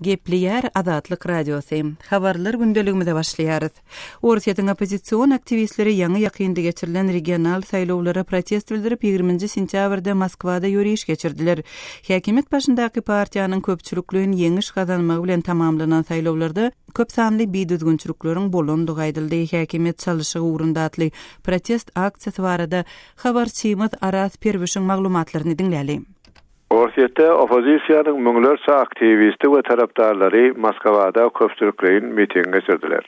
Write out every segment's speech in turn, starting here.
Gepleýär Azatlyk Radiosy. Habarlar gündeligimize başlaýarys. Orsýetiň oppozision aktiwistleri ýaňy-ýakynda geçirilen regional saýlawlara protest bildirip, ýigriminji sentýabrda Moskwada ýöriş geçirdiler. Häkimiýet başyndaky partiýanyň köpçülikleýin ýeňiş gazanmagy bilen tamamlanan saýlawlarda köp sanly bidüzgünçilikleriň bolandygy aýdyldy. Häkimiýet çalyşygy ugrunda atly protest aksiýasy barada habarçymyz Araz Perwişiň maglumatlaryny diňläli. Orsýetde oppozisiýanyň müňlerçe aktiwisti we tarapdarlary Moskwada köpçülikleýin miting geçirdiler.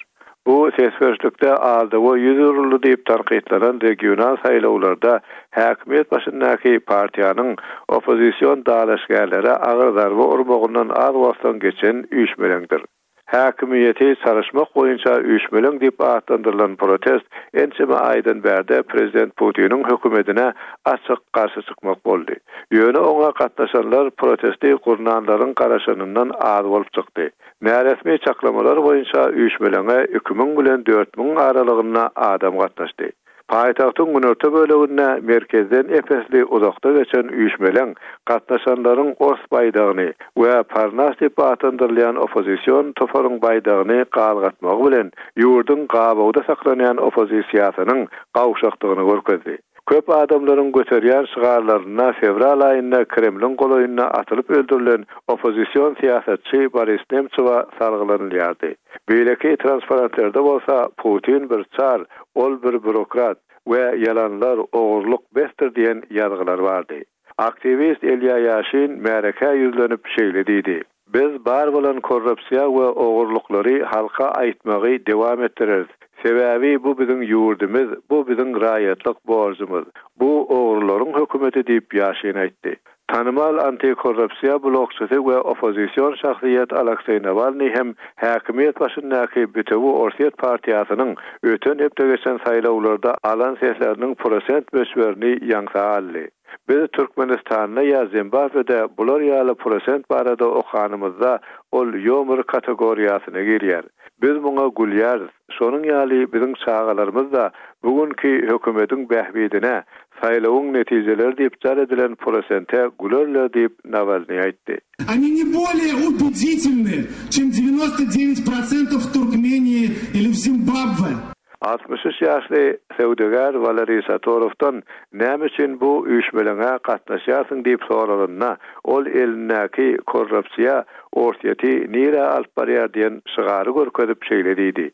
Bu ses berişlikde aldawa ýüz uruldy diýip tankytlanan regional saýlawlarda häkimiýet başyndaky partiýanyň oppozision dalaşgärlere agyr zarba urmagyndan az wagtdan geçen üýşmeleňdir. Häkimiýeti çalyşmak boýunça üýşmeleň diýip atlandyrylan protest ençeme aýdan bärde prezident Putiniň hökümetine açyk garşy çykmak boldy. Ýöne oňa gatnaşanlar protesti gurnanlaryň garaşanyndan az bolup çykdy. Näresmi çaklamalar boýunça üýşmeleňe 2000 bilen 4000 aralygynda adam gatnaşdy. Paýtagtyň günorta böleginde merkezden ep-esli uzakda geçen üýşmeleň gatnaşanlaryň ors baýdagyny we Parnas diýip atlandyrylýan oppozision toparyň baýdagyny galgatmagy bilen ýurduň gabawda saklanýan oppozisiýasynyň gawşakdygyny görkezdi. Köp adamlaryň göterýän şygarlarynda fewral aýynda Kremliň golaýynda atylyp öldürilen oppozision syýasatçy Boris Nemtsowa salgylanylýardy. Beýleki transparentlerde bolsa Putin bir çar, ol bir bürokrat we ýalanlar, ogurlyk besdir diýen ýazgylar bardy. Aktiwist Elýa Ýaşin märekä ýüzlenip şeýle diýdi, Biz bar bolan korrupsiýa we ogurlyklary halka aýtmagy dowam etdireris. Sebäbi bu biziň ýurdumyz, bu biziň raýatlyk borjumyz. Bu ogrularyň hökümeti diýip Ýaşin aýtdy. Tanymal antikorrupsiýa blogçysy we oppozision şahsyýet Alekseý Nawalnyý hem häkimiýet başyndaky Bütewi Orsýet partiýasynyň öten hepde geçen saýlawlarda alan sesleriniň prosent möçberini ýaňsa aldy. Biz Türkmenistanda ýa Zimbabwede bular ýaly prosent barada okanymyzda ol ýomur kategoriýasyna girýär. Biz muňa gülýäris. Şonuň ýaly biziň çagalarymyz-da bu günki hökümediň bähbidine saýlawyň netijeleri diýip jar edilen prosente gülerler diýip, Nawalnyý aýtdy. Oni ne bolee ubeditelny, çem 99 protsentov w Turkmenii ili w Zimbabwe. 63 ýaşly söwdagär Waleriý Satorowdan näme üçin bu üýşmeleňe gatnaşýarsyň diýip soralanda, ol elindäki Korrupsiýa Orsýeti nirä alyp barýar diýen şygary görkezip şeýle diýdi,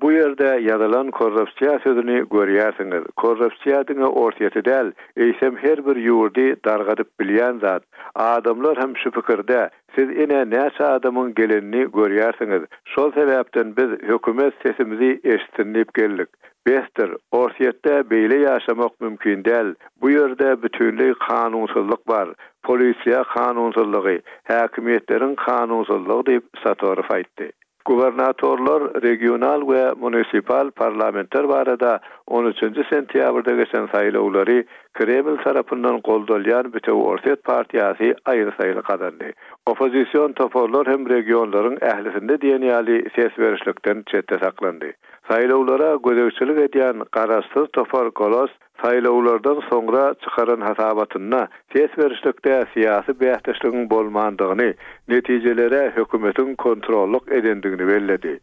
Bu ýerde ýazylan korrupsiýa sözüni görýärsiňiz. Korrupsiýa diňe Orsýeti däl, eýsem her bir ýurdy dargadyp bilýän zat. Adamlar hem şu pikirde, siz ine näçe adamyň gelenini görýärsiňiz. Şol sebäpden biz hökümet sesimizi eşitsin diýip geldik. Besdir, Orsýetde beýle ýaşamak mümkin däl, bu ýerde bütinleý kanunsyzlyk bar, polisiýa kanunsyzlygy, häkimiýetleriň kanunsyzlygy diýip, Satorow aýtdy. Gubernatorlar, regional we munisipal parlamentler barada on üçünji sentýabrda geçen saýlawlary Kreml tarapyndan goldalýan Bütewi Orsýet partiýasy aýry-saýry gazandy. Oppozision toparlar hem regionlaryň ählisinde diýen ýaly ses berişlikden çetde saklandy. Saýlawlara gözegçilik edýän garaşsyz topar Golos saýlawlardan soňra çykaran hasabatynda ses berişlikde syýasy bäsdeşligiň bolmandygyny, netijelere hökümetiň kontrollyk edendigini belledi.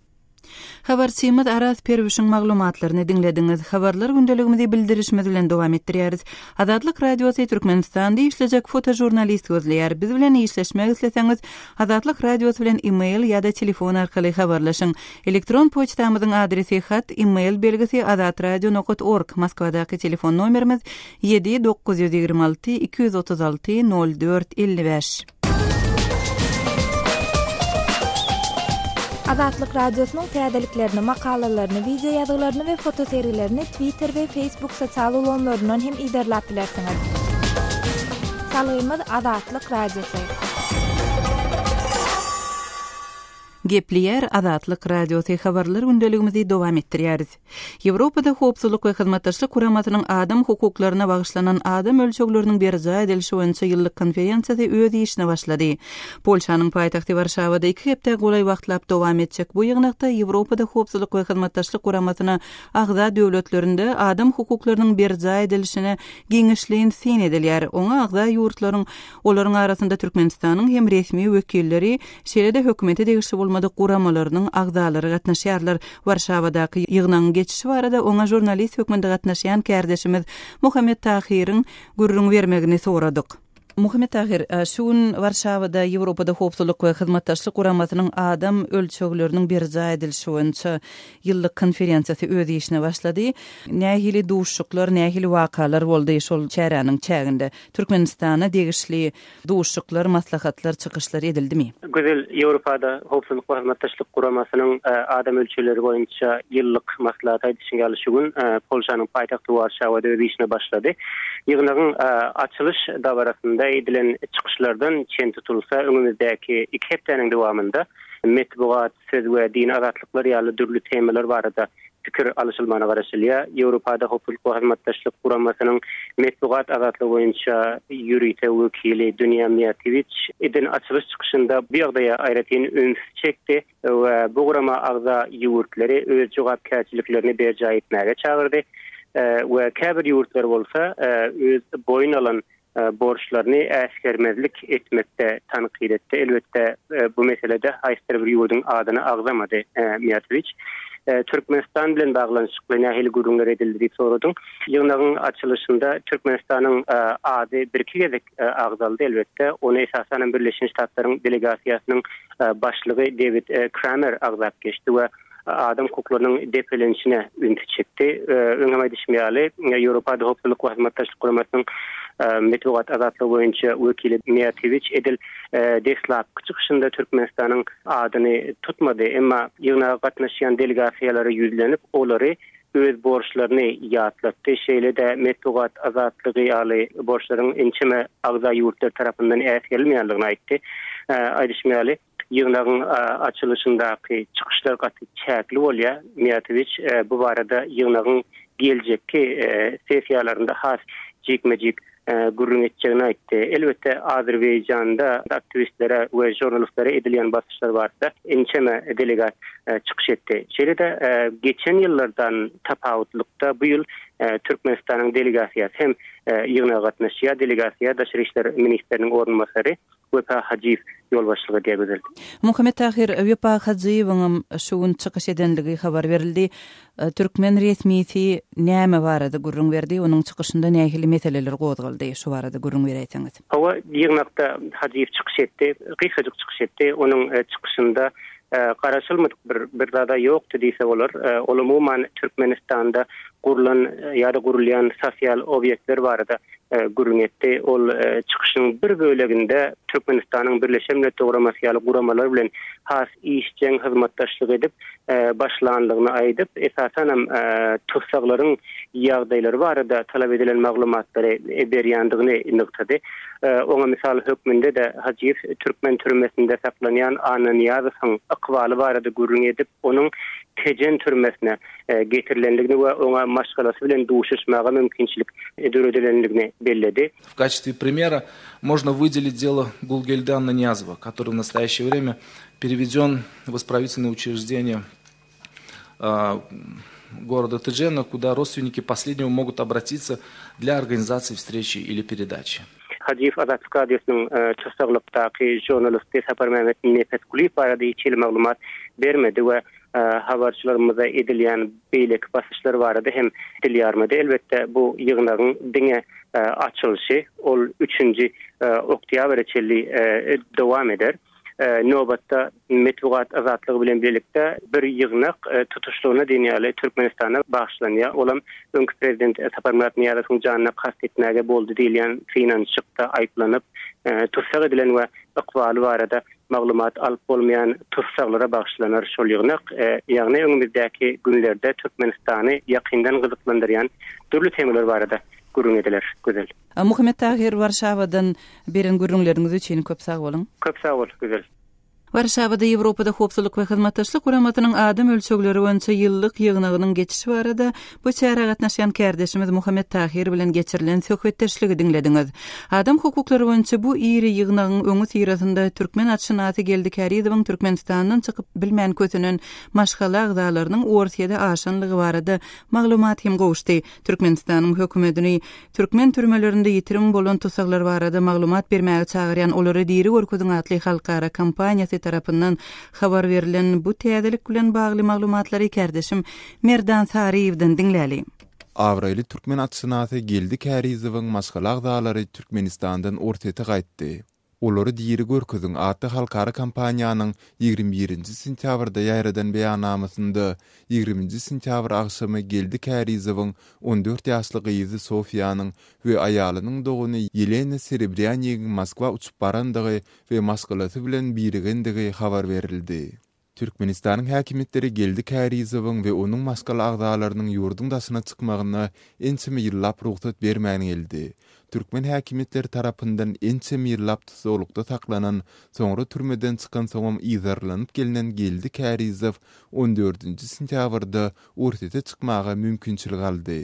Habarçymyz Araz Perwişiň maglumatlaryny diňlediňiz. Habarlar gündeligimizi bildirişimiz bilen dowam etdirýäris. Azatlyk Radiosy Türkmenistanda işlejek fotožurnalist gözleýär. Biz bilen işleşmek isleseňiz, Azatlyk Radiosy bilen e-mail ýa-da telefon arkaly habarlaşyň. Elektron poçtamyzyň adresi hat, e-mail belgisi azatradio nokat org, Moskwadaky telefon nomerimiz 7 926 236 04 55. Azatlyk Radiosynyň täzeliklerini, makalalaryny, wideo ýazgylaryny we fotosergilerini Twitter we Facebook sosial ulgamlaryndan hem yzarlap bilersiňiz. Salgymyz Azatlyk Radiosy. Gepleýär Azatlyk Radiosy habarlar gündeligimizi dowam etdirýäris. Ýewropada Howpsuzlyk we Hyzmatdaşlyk Guramasynyň adam hukuklaryna bagyşlanan adam ölçegleriniň berjaý edilişi boýunça ýyllyk konferensiýasy öz işine başlady. Polşanyň paýtagty Warşawada iki hepdä golaý wagtlap dowam etjek bu ýygnakda Ýewropada Howpsuzlyk we Hyzmatdaşlyk Guramasyna agza döwletlerinde adam hukuklarynyň berjaý edilişine giňişleýin syn edilýär. Oňa agza ýurtlaryň, olaryň arasynda Türkmenistanyň hem resmi wekilleri, şeýle-de hökümete degişli bolmadyk guramalarynyň agzalary gatnaşýarlar. Warşawadaky ýygnagyň geçişi barada oňa žurnalist hökmünde gatnaşýan kärdeşimiz Muhammet Tahyryň gürrüň bermegini soradyk. Muhammet Tahyr, şu gün Warşawada Ýewropada Howpsuzlyk we Hyzmatdaşlyk Guramasynyň adam ölçegleriniň berjaý edilişi boýunça ýyllyk konferensiýasy öz işine başlady. Nähili duşuşyklar, nähili wakalar boldy şol çäräniň çäginde? Türkmenistana degişli duşuşyklar, maslahatlar, çykyşlar edildimi? Gözel, Ýewropada Howpsuzlyk we Hyzmatdaşlyk Guramasynyň adam ölçegleri boýunça ýyllyk maslahaty aýdyşyň ýaly şu gün Polşanyň paýtagty Warşawada öz işine başlady. Ýygnagyň açylyş dabarasynda edilen çykyşlardan çen tutulsa, öňümizdäki iki hepdäniň dowamynda metbugat, söz we dini azatlyklar ýaly dürli temalar barada pikir alyşylmagyna garaşylýar. Ýewropada Howpsuzlyk we Hyzmatdaşlyk Guramasynyň metbugat azatlygy boýunça ýörite wekili Dunýa Miýatewiç eden açylyş çykyşynda bu ýagdaýa aýratyn üns çekdi we bu gurama agza ýurtlary öz jogapkärçiliklerini berjaý etmäge çagyrdy we käbir ýurtlar bolsa öz boýun alan borçlaryny äsgermezlik etmekde tankyt etdi. Elbetde, bu meselede haýsydyr bir ýurduň adyny agzamady Miýatowiç. Türkmenistan bilen baglanyşykly nähili gürrüňler edildi diýip soradyň. Ýygnagyň açylyşynda Türkmenistanyň ady birki gezek agzaldy, elbetde, ony esasanam Birleşen Ştatlaryň delegasiýasynyň başlygy Dewid Kramer agzap geçdi we adam hukuklarynyň depelenişine ünsi çekdi. Öň hem aýdyşym ýaly, Ýewropada Howpsuzlyk we Hyzmatdaşlyk Guramasynyň metbugat azatlygy boýunça wekili Miýatewiç edil deslapky çykyşynda Türkmenistanyň adyny tutmady, emma ýygnaga gatnaşýan delegasiýalara ýüzlenip, olary öz borçlaryny ýatlatdy, şeýle-de metbugat azatlygy ýaly borçlaryň ençeme agza ýurtlar tarapyndan äsgerilmeýändigini aýtdy. Aýdyşym ýaly, Ýygnagyň açylyşyndaky çykyşlar gaty çäkli bolýar. Miýatowiç bu barada ýygnagyň geljekki sessiýalarynda has jikme-jik gürrüň etjegini aýtdy. Elbetde, Azerbaýjanda aktiwistlere we žurnalistlere edilýän basyşlar barada ençeme delegat çykyş etdi. Şeýle-de, geçen ýyllardan tapawutlykda bu ýyl Türkmenistanyň delegasiýasy hem ýygnaga gatnaşýar. Delegasiýa daşary işler ministriniň orunbasary Wepa Hajyýew ýolbaşçylyk edýär Gözel. Muhammet Tahyr, Wepa Hajyýewiňem şu gün çykyş edenligi habar berildi. Türkmen resmisi näme barada gürrüň berdi, onuň çykyşynda nähili meseleler gozgaldy, şu barada gürrüň beräýseňiz. Hawa, ýygnakda Hajyýew çykyş etdi, gysgajyk çykyş etdi. Onuň çykyşynda garaşylmadyk bir bir zada ýokdy diýse bolar. Ol umuman Türkmenistanda gurlan ýa-da gurulýan sosial obýektler barada gürrüň etdi. Ol çykyşynyň bir böleginde Türkmenistanyň Birleşen Milletler Guramasy ýaly guramalar bilen has işjeň hyzmatdaşlyk edip başlandygyny aýdyp, esasanam tussaglaryň ýagdaýlary barada talap edilen maglumatlary berýändigini nygtady. Oňa mysal hökmünde-de Hajyýew türkmen türmesinde saklanýan Anna Nyýazowyň ykbaly barada gürrüň edip, onuň Tejen türmesine getirilendigini we oňa maşgalasy bilen duşuşmaga mümkinçilik döredilendigini belledi. W качестве примера можно выделить дело Гулгельды Аннанязова, который в настоящее время переведен в исправительное учреждение города Теджена, куда родственники последнего могут обратиться для организации встречи или передачи. Hajyýew Azatlyk Radiosynyň tussaglykdaky žurnalisti Saparmämmet Nepesgulyýew barada hiç hili maglumat bermedi we habarçylarymyza edilýän beýleki basyşlar barada hem dil ýarmady. Elbetde, bu ýygnagyň diňe açylyşy, ol üçünji oktýabra çenli dowam eder. Nobatda metbugat azatlygy bilen birlikde bir ýygnak tutuşlygyna diýen ýaly Türkmenistana bagyşlanýar. Olam öňki prezident Saparmyrat Nyýazowyň janyna kast etmäge boldy diýilýän synanyşykda aýyplanyp, tussag edilen we ykbaly barada maglumat alyp bolmaýan tussaglara bagyşlanar şol ýygnak, ýagny öňümizdäki günlerde Türkmenistany ýakyndan gyzyklandyrýan dürli temalar barada gürrüň ediler. Gözel. Muhammet Tahyr Warşawadan beren gürrüňleriňiz üçin köp sag boluň. Köp sag bol, Gözel. Warşawada Ýewropada Howpsuzlyk we Hyzmatdaşlyk Guramasynyň adam ölçegleri boýunça ýyllyk ýygnagynyň geçişi barada bu çärä gatnaşýan kärdeşimiz Muhammet Tahyr bilen geçirilen söhbetdeşligi diňlediňiz. Adam hukuklary boýunça bu iri ýygnagyň öňüsyrasynda türkmen atşynasy Geldi Kärizowyň Türkmenistandan çykyp bilmän kösenen maşgala agzalarynyň Orsýede aşanlygy barada maglumat hem gowuşdy. Türkmenistanyň hökümetini Türkmen türmelerinde ýitirim bolan tussaglar barada maglumat bermäge çagyrýan Olary diri görkeziň atly halkara kampaniýasy tarapyndan habar berlen bu täzelik bilen bagly maglumatlary kärdeşim Merdan Saryýewden diňläli. Abraýly türkmen atşynasy Geldi Kärizowyň maşgala agzalary Türkmenistandan Orsýete gaýtdy. Olary diri görkeziň atly halkara kampaniýanyň 21 nji sentýabrda ýaýradan beýannamasynda 20 nji sentýabr agşamy Geldi Kärizowyň 14 ýaşly gyzy Sofiýanyň we aýalynyň dogany Ýelena Serebrýanigiň Moskwa uçup barandygy we maşgalasy bilen birigendigi habar berildi. Türkmenistanyň häkimiýetleri Geldi Kärizowyň we onuň maşgala agzalarynyň ýurduň daşyna çykmagyna ençeme ýyllap rugsat bermän geldi. Türkmen häkimiýetleri tarapyndan ençeme ýyllap tussaglykda saklanan, soňra türmeden çykansoňam yzarlanyp gelnen Geldi Kärizow on dördünji sentýabrda Orsýete çykmaga mümkinçilik aldy.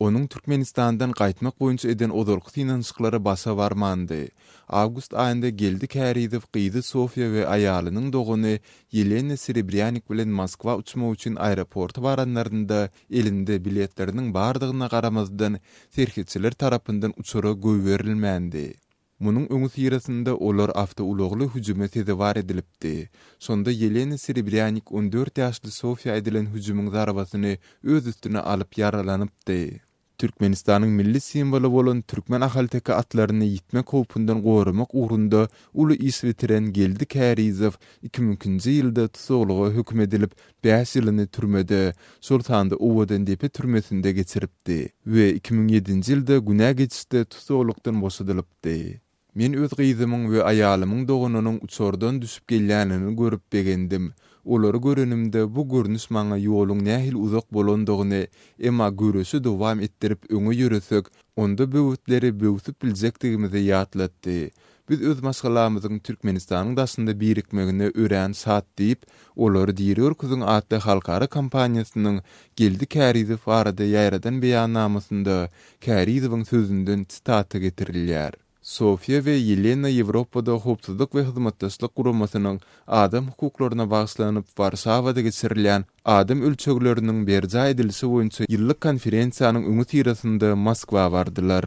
Onuň Türkmenistandan gaýtmak boýunça eden ozalky synanyşyklary başa barmandy. Awgust aýynda Geldi Kärizow gyzy Sofiýa we aýalynyň dogany Ýelena Serebrýanik bilen Moskwa uçmak üçin aeroporta baranlarynda elinde biletleriniň bardygyna garamazdan, serhetçiler tarapyndan uçara goýberilmändi. Munuň öňüsyrasynda olar awtoulagly hüjüme sezewar edilipdi. Şonda Ýelena Serebrýanik 14 ýaşly Sofiýa edilen hüjümiň zarbasyny öz üstüne alyp ýaralanypdy. Türkmenistanyň milli simwoly bolan türkmen ahalteke atlaryny ýitmek howpundan goramak ugrunda uly iş bitiren Geldi Kärizow 2002-nji ýylda tussaglyga höküm edilip, bäş ýylyny türmede, şol sanda Owadandepe türmesinde geçiripdi we 2007-nji ýylda günä geçişde tussaglykdan boşadylypdy. Men öz gyzymyň we aýalymyň doganynyň uçardan düşüp gelýänini görüp begendim. Olary görenimde bu görnüş maňa ýoluň nähili uzak bolandygyny, emma göreşi dowam etdirip öňe ýöresek, onda böwetleri böwsüp biljekdigimizi ýatlatdy. Biz öz maşgalamyzyň Türkmenistanyň daşynda birikmegine örän şat diýip, Olary diri görkeziň atly halkara kampaniýasynyň Geldi Kärizow barada ýaýradan beýannamasynda Kärizowyň sözünden sitata getirilýär. Sofiýa we Ýelena Ýewropada Howpsuzlyk we Hyzmatdaşlyk Guramasynyň adam hukuklaryna bagyşlanyp Warşawada geçirilýän adam ölçegleriniň berjaý edilişi boýunça ýyllyk konferensiýanyň öňüsyrasynda Moskwa bardylar.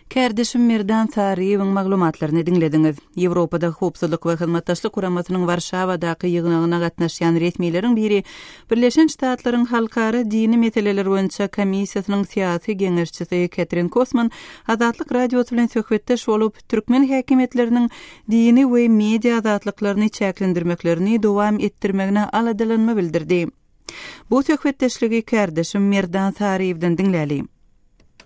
Kärdeşim Merdan Saryýewiň maglumatlaryny diňlediňiz. Ýewropada Howpsuzlyk we Hyzmatdaşlyk Guramasynyň Warşawadaky ýygnagyna gatnaşýan resmileriň biri Birleşen Ştatlaryň Halkara dini meseleler boýunça komissiýasynyň syýasy geňeşçisi Ketrin Kosman Azatlyk Radiosy bilen söhbetdeş bolup, türkmen häkimiýetleriniň dini we media azatlyklaryny çäklendirmeklerini dowam etdirmegine aladalanma bildirdi. Bu söhbetdeşligi kärdeşim Merdan Saryýewden diňläli.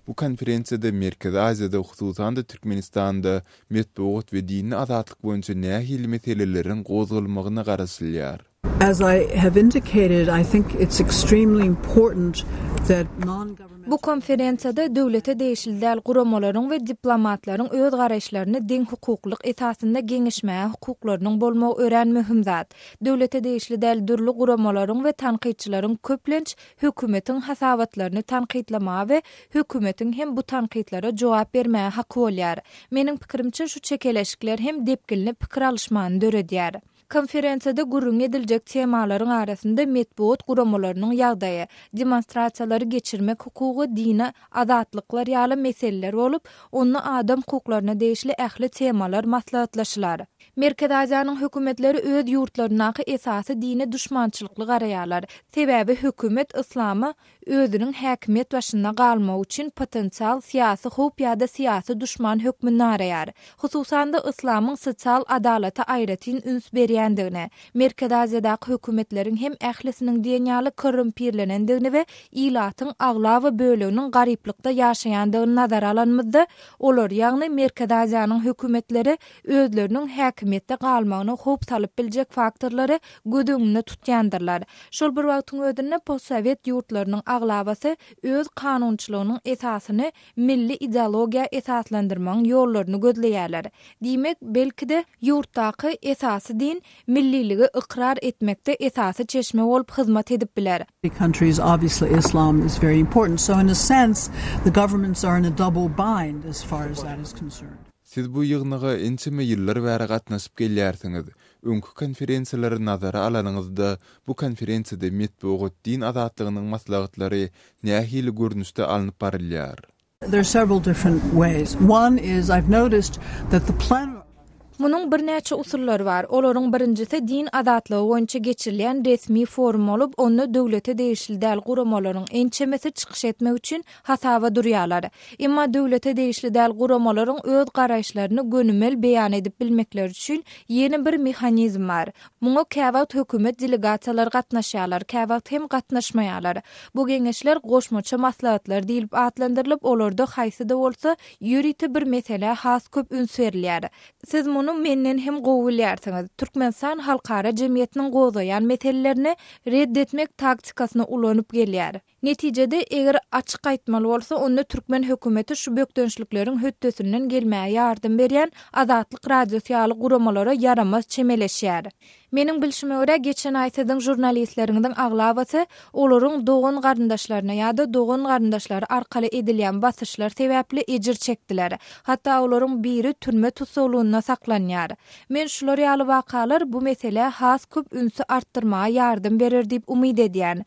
Bu konferensiýada Merkezi Aziýada, hususan-da Türkmenistanda metbugat we dini azatlyk boýunça nähili meseleleriň gozgalmagyna garaşylýar? As I have indicated, I think it's extremely important that non-governmental Bu konferensiýada döwlete degişli däl guramalaryň we diplomatlaryň öz garaýyşlaryny deňhukuklylyk esasynda geňeşmäge hukuklarynyň bolmagy örän möhüm zat. Döwlete degişli däl dürli guramalaryň we tankytçylaryň köplenç hökümetiň hasabatlaryny tankytlamaga we hökümetiň hem bu tankytlara jogap bermäge haky bolýar. Meniň pikirimçe, şu çekeleşikler hem depginli pikir alyşmany döredýär. Konferensiýada gürrüňi ediljek temalaryň arasynda metbugat guramalarynyň ýagdaýy, demonstrasiýalary geçirmek hukugy, dini azatlyklar ýaly meseleler bolup, onda adam hukuklaryna degişli ähli temalar maslahatlaşylar. Merkezi Aziýanyň hökümetleri öz ýurtlaryndaky esasy dine duşmançylykly garaýarlar. Sebäbi hökümet yslamy özüniň häkimiýet başynda galmagy üçin potensial syýasy howp ýa-da syýasy duşman hökmünde garaýar. Hususan-da yslamyň sosial adalata aýratyn üns berýändigini, Merkezi Aziýadaky hökümetleriň hem ählisiniň diýen ýaly korrumpirlenendigini we ilatyň aglaba böleginiň garyplykda ýaşaýandygyny nazara alanymyzda, olar, ýagny Merkezi Aziýanyň hökümetleri özleriniň häk. häkimiýetde galmagyna howp salyp biljek faktorlary göz öňünde tutýandyrlar. Şol bir wagtyň özünde postsowet ýurtlarynyň aglabasy öz kanunçylygynyň esasyny milli ideologiýa esaslandyrmagyň ýollaryny gözleýärler. Diýmek, belki-de, ýurtdaky esasy din milliligi ykrar etmekde esasy çeşme bolup hyzmat edip biler. Countries obviously Islam is very important so in a sense the governments are in a double bind as far as that is concerned. Siz bu ýygnaga ençeme ýyllar bäri gatnaşyp gelýärsiňiz. Öňki konferensiýalary nazara alanyňyzda, bu konferensiýada metbugat, din azatlygynyň maslahatlary nähili görnüşde alnyp barylýar? There are several different ways. One is I've noticed that the plenary. Munuň birnäçe usullary bar. Olaryň birinjisi din azatlygy boýunça geçirilýän resmi forum bolup, onda döwlete degişli däl guramalaryň ençemesi çykyş etmek üçin hasaba durýarlar. Emma döwlete degişli däl guramalaryň öz garaýyşlaryny gönümel beýan edip bilmekleri üçin ýene bir mehanizm bar. Muňa käwagt hökümet delegasiýalary gatnaşýarlar, käwagt hem gatnaşmaýarlar. Bu geňeşler goşmaça maslahatlar diýlip atlandyrylyp, olarda haýsy-da bolsa ýörite bir meselä has köp üns berilýär. Siz muny menden hem gowy bilýärsiňiz. Türkmenistan halkara jemgyýetiniň gozgaýan meselelerini red etmek taktikasyny ulanyp gelýär. Netijede, eger açyk aýtmaly bolsa, onda türkmen hökümeti şu bökdençlikleriň hötdesinden gelmäge ýardam berýän Azatlyk Radiosy ýaly guramalara ýaramaz çemeleşýär. Meniň bilşime görä, geçen aý siziň žurnalistleriňiziň aglabasy olaryň dogan-garyndaşlaryna ýa-da dogan-garyndaşlary arkaly edilýän basyşlar sebäpli ejir çekdiler. Hatda olaryň biri türme tussaglygynda saklanýar. Men şular ýaly wakalar bu meselä has köp ünsi artdyrmaga ýardam berer diýip umyt edýän.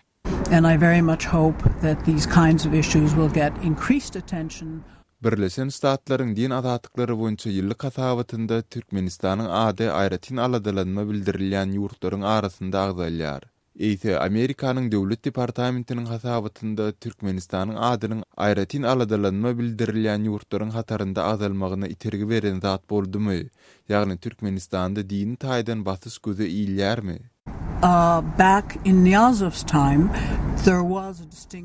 And I very much hope that these kinds of issues will get increased attention. Birleşen Ştatlaryň din azatlyklary boýunça ýyllyk hasabatynda Türkmenistanyň ady aýratyn aladalanma bildirilýän ýurtlaryň arasynda agzalýar. Eýse, Amerikanyň Döwlet departamentiniň hasabatynda Türkmenistanyň adynyň aýratyn aladalanma bildirilýän ýurtlaryň hatarynda agzalmagyna itergi beren zat boldumy? Ýagny Türkmenistanda dini taýdan basyş göze ilýärmi?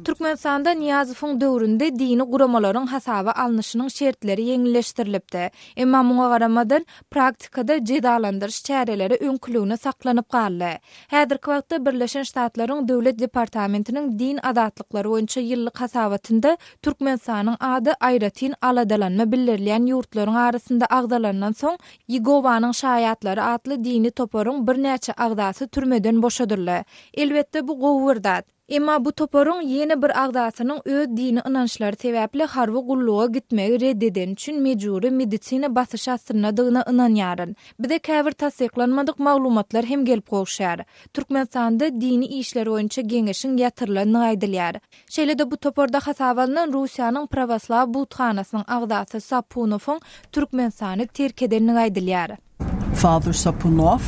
Türkmenistanda Nyýazowyň döwründe dini guramalaryň hasaba alnyşynyň şertleri ýeňilleşdirilipdi. Emma muňa garamazdan, praktikada jezalandyryş çäreleri öňküligine saklanyp galdy. Häzirki wagtda Birleşen Ştatlaryň Döwlet departamentiniň din azatlyklary boýunça ýyllyk hasabatynda Türkmenistanyň ady aýratyn aladalanma bildirilýän ýurtlaryň arasynda agzalandan soň, Ýegowanyň şaýatlary atly dini toparyň birnäçe agzasy türmeden boşadyldy. Elbetde, bu gowy bir zat. Emma bu toparyň ýene bir agzasynyň öz dini ynançlary sebäpli harby gulluga gitmegi red edeni üçin mejbury medisina basyşy astyndadygyna ynanýaryn. Bize käbir tassyklanmadyk maglumatlar hem gelip gowuşýar. Türkmenistanda dini işler boýunça geňeşiň ýatyrylandygy aýdylýar. Şeýle-de bu toparda hasaba alnan Russiýanyň prawoslaw buthanasynyň agzasy Sapunowyň Türkmenistany terk edendigi aýdylýar. Father Sapunov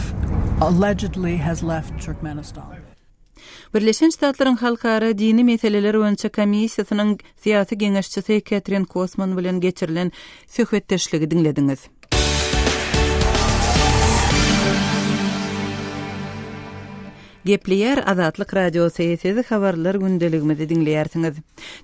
allegedly has left Turkmenistan. Birleşen Ştatlaryň Halkara dini meseleler boýunça komissiýasynyň syýasy geňeşçisi Ketrin Kosman bilen geçirilen söhbetdeşligi diňlediňiz. Gepleýär Azatlyk Radiosy, siz habarlar gündeligimizi diňleýärsiňiz.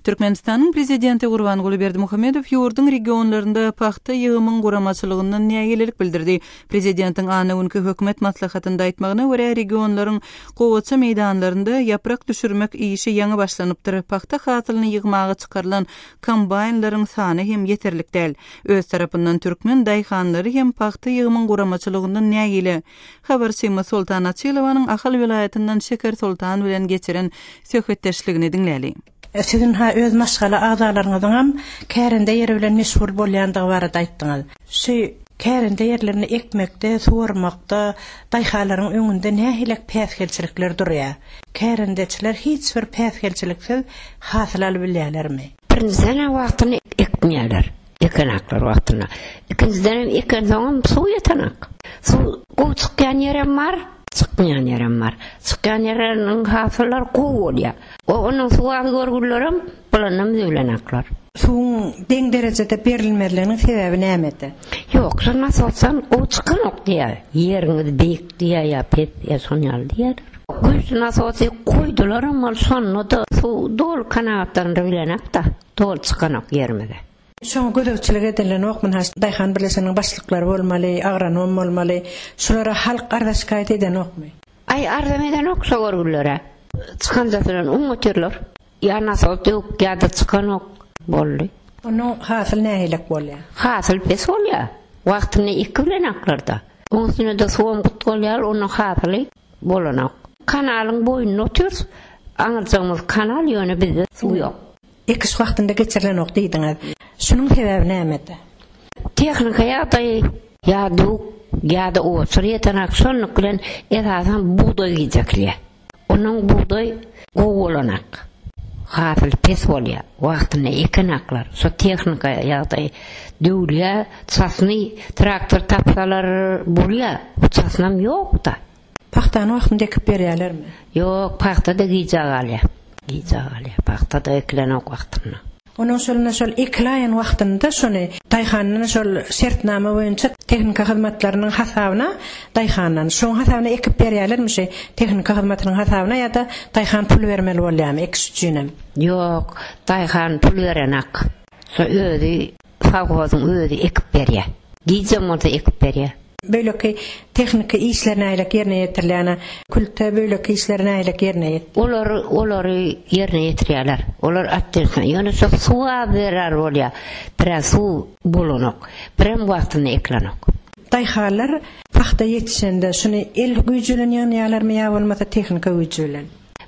Türkmenistanyň Prezidenti Gurbanguly Berdimuhamedow ýurduň regionlarynda pagta ýygymyň guramaçylygyndan nägilelik bildirdi. Prezidentiň anna günki hökümet maslahatynda aýtmagyna görä, regionlaryň gowaça meýdanlarynda ýaprak düşürmek işi ýaňy başlanypdyr, pagta hasylyny ýygmaga çykarylan kombaýnlaryň sany hem ýeterlik däl. Öz tarapyndan türkmen daýhanlary hem pagta ýygymyň guramaçylygyndan nägile. Habarçymyz Soltan Açylowanyň Ahal welaýatyndan Şeker Soltan bilen geçiren söhbetdeşligini diňläliň. Siz ynha öz maşgala agzalaryňyzyňam kärende ýeri bilen meşgul bolýandygy barada aýtdyňyz. Şu kärende ýerlerini ekmekde, suwarmakda daýhanlaryň öňünde nähilek päsgelçilikler durýar? Kärendeçiler hiç bir päsgelçiliksiz hasyl alyp bilýärlermi? Birinjiden-ä wagtyny ekmeýärler. Ekenaklar wagtynda. Ikinjidenem ekensoňam suw ýetenak. Suw gowy çykýan ýerem bar, çykmaýan ýerem bar. Çykýan ýerleriniň hasyllary gowy bolýar. O onuň suw az görgülilerem bulanam zöwlenaklar. Suwuň deň derejede berilmezliginiň sebäbi nämede? Ýok, şo nasosdan gowy çykanok diýýär. Ýeriňiz beýik diýýär ýa pes diýýär, şon ýaly diýýärler. Güýçli nasosy goýdularam ol şonda-da suw doly kanagatlandyrybilenok-da. Doly çykanok ýerimize. Şoňa gözegçilik edilenokmy? Ynha, daýhan birleşiginiň başlyklary bolmaly, agronom bolmaly. Şulara halk arza-şikaýat edenokmy? Aý, arzam edenok şo görgülere. Çykanjasy bilen oň otyrlar. Ýa nasos döwük, ýa-da çykanok. Boldy. Onuň hasyl nähilek bolýar? Hasyl pes bolýar. Wagtynda ekibilenaklar-da. Oň üstüne-de suwam gyt bolýar, onda hasyly bolanok. Kanalyň boýunda otyrys. Aňyrjagymyz kanal, ýöne bizde suw ýok. Ekiş wagtynda geçirilenok diýdiňiz. Şunuň sebäbi nämede? Tehnika ýagdaýy ýa döwük, ýa-da oçur ýetenak. Şonluk bilen esasan bugdaý gijekilýär. Onuň bugdaý gowy bolanak. Hasyl pes bolýar. Wagtynda ekenaklar. Şo tehnika ýagdaýy döwülýär. Çasny traktor tapsalar bolýar. Çasnam ýok-da. Pagtany wagtynda ekip berýärlermi? Ýok, pagta-da gijä galýar. Gijä galýar. Pagta-da ekilenok wagtynda. Onuň şoluna şol ekilaýan wagtynda şony daýhandan şol şertnama boýunça tehnika hyzmatlarynyň hasabyna daýhandan şoň hasabyna ekip berýärlermi şi tehnika hyzmatynyň hasabyna ýa-da daýhan pul bermeli bolýarmy ekiş üçinem? Ýok, daýhan pul berenak. Şo özi sowhozyň özi ekip berýär. Gijem bolsa ekip berýär. Beýleki tehniki işler nähilek ýerine ýetirilýär? Külte beýleki işler nähilek ýerine ýet. Olar olary ýerine ýetirýärler. Olar atdelsen. Ýöne şo suw az zerar bolýar. Birä suw bolanok. Birem wagtynda ekilenok. Daýhanlar pagta ýetişende şuny el güýji bilen ýygnaýarlarmy ýa bolmasa tehnika güýji bilen?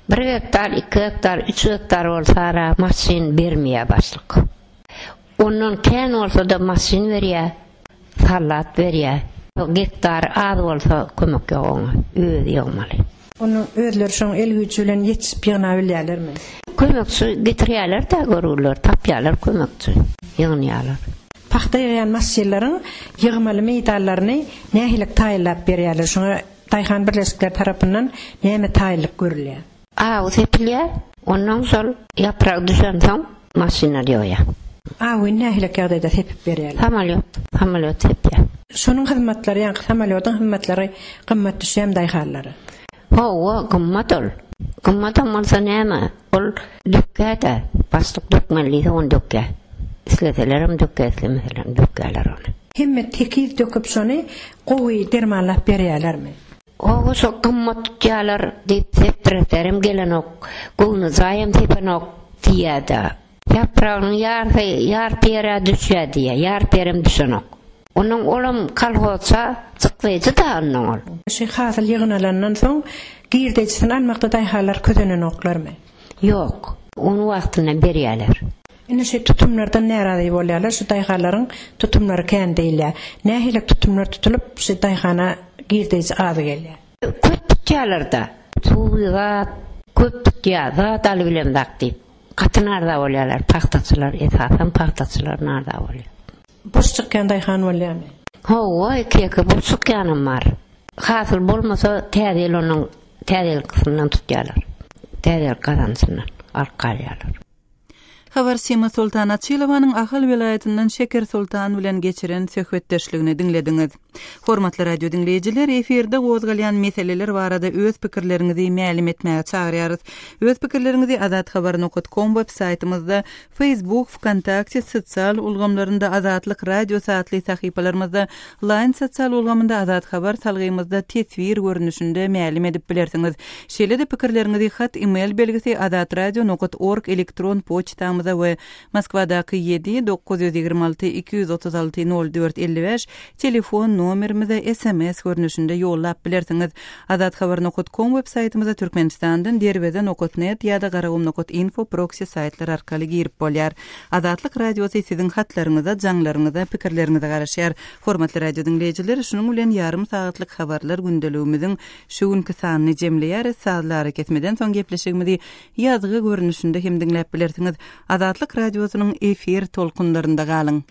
Bir gektar, iki gektar, üç gektar bolsara maşyn bermeýär başlyk. Ondan kän bolsa-da maşyn berýär, sallat berýär. Gektary az bolsa kömek ýok oňa, özi ýygmaly. Ony özleri şoň el güýji bilen ýetişip ýygnabilýärlermi? Kömekçi getirýärler-dä görgüliler, tapýarlar kömekçi, ýygnaýarlar. Pagta ýygýan maşynlaryň ýygmaly meýdanlaryny nähili taýynlap berýärler? Şoňa daýhan birleşikleri tarapyndan näme taýynlyk görülýär? Awy sepilýär, onnoň şol ýaprak düşensoň maşynlar ýoýar. Awyny nähilek ýagdaýda sepip berýärler? Samolýot, samolýot sepýär. Şonuň hyzmatlary, ýaňky samolýodyň hyzmatlary gymmat düşýärmi daýhanlara? Hawa, gymmat ol. Gymmatam bolsa näme, ol dökýär-dä, başlyk dökmeli diýse ony dökýär. Isleselerem dökýär, islemeselerem dökýärler ony. Hemme tekiz döküp şony gowy dermanlap berýärlermi? Oba şo gymmat tutýalar diýip sepdireserim gelenok, göwnejaýam sepenok diýýä-dä. Ýapragynyň ýarsy ýarpy ýere düşýä diýýä, ýarpy ýerem düşenok. Onnoň olam kolhozça çykdaýjy-da onnoň ol. Şu hasyl ýygnalandan soň girdejisini almakda daýhanlar kösenenoklarmy? Ýok, ony wagtynda berýäler. Indi şu tutumlardan närazy bolýarlar, şu daýhanlaryň tutumlary kän diýilýär. Nähili tutumlar tutulyp, şu daýhana girdeji az gelýär? Köp tutýarlar-da. Suwy zat köp tutýar, zat alybilemzak diýip. Gaty narza bolýarlar pagtaçylar, esasan pagtaçylar narza bolýar. Boş çykýan daýhan bolýarmy? Hawa, iki-ýeke boş çykýanam bar. Hasyl bolmasa täze ýyl onuň täze ýylkysyndan tutýarlar. Täze ýyl gazanjyndan alyp galýarlar. Habarçymyz Soltan Açylowanyň Ahal welaýatyndan Şeker Soltan bilen geçiren söhbetdeşligini diňlediňiz. Hormatly radio diňleýjiler, efirde gozgalýan meseleler barada öz pikirleriňizi mälim etmäge çagyrýarys. Öz pikirleriňizi azathabar nokat kom web saýtymyzda, Facebook, Wkontakte sosial ulgamlarynda Azatlyk Radiosy atly sahypalarymyzda, Line sosial ulgamynda Azat Habar salgymyzda teswir görnüşinde mälim edip bilersiňiz. Şeýle-de pikirleriňizi hat email belgisi azatradio nokat org elektron poçtamyza we Moskwadaky ýedi 926 236 04 55 telefon nomerimize sms görnüşinde ýollap bilersiňiz. Azathabar nokat kom web saýtymyza Türkmenistandan Derweze nokat net ýa-da Garagum nokat info proksi saýtlar arkaly girip bolýar. Azatlyk Radiosy siziň hatlaryňyza, jaňlaryňyza, pikirleriňize garaşýar. Hormatly radio diňleýjiler, şunuň bilen ýarym sagatlyk habarlar gündeligimiziň şu günki sanyny jemleýäris. Sazly arakesmeden soň gepleşigimizi ýazgy görnüşinde hem diňläp bilersiňiz. Azatlyk Radiosynyň efir tolkunlarynda galyň!